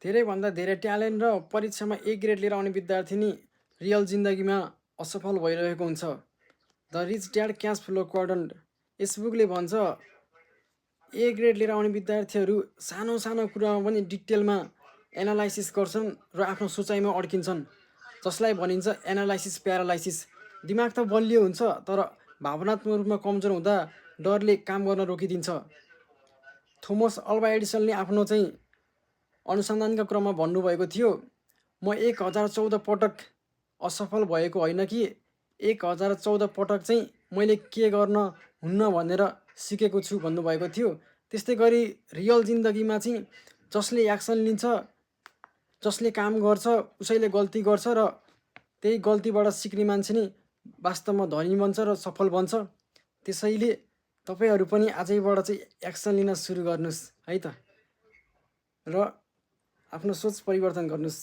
धेरैभन्दा धेरै ट्यालेन्ट र परीक्षामा ए ग्रेड लिएर आउने विद्यार्थी नि रियल जिन्दगीमा असफल भइरहेको हुन्छ। The rich dad cash flow quadrant यस बुकले भन्छ ए ग्रेड लिएर आउने विद्यार्थीहरू सानो सानो कुरामा पनि डिटेलमा एनालाइसिस गर्छन् र आफ्नो सोचाइमा अड्किन्छन्, जसलाई भनिन्छ एनालाइसिस प्यारालाइसिस। दिमाग त बलियो हुन्छ तर भावनात्मक रूपमा कमजोर हुँदा डरले काम गर्न रोकिदिन्छ। थोमस अल्वा एडिसनले आफ्नो चाहिँ अनुसन्धानका क्रममा भन्नुभएको थियो, म 1014 पटक असफल भएको होइन कि 1014 पटक चाहिँ मैले के गर्न हुन्न भनेर सिकेको छु भन्नुभएको थियो। त्यस्तै गरी रियल जिन्दगीमा चाहिँ जसले एक्सन लिन्छ, जसले काम गर्छ उसैले गल्ती गर्छ र त्यही गल्तीबाट सिक्ने मान्छे नै वास्तवमा धनी बन्छ र सफल बन्छ। त्यसैले तपाईँहरू पनि आजैबाट चाहिँ एक्सन लिन सुरु गर्नुहोस् है त, र आफ्नो सोच परिवर्तन गर्नुहोस्।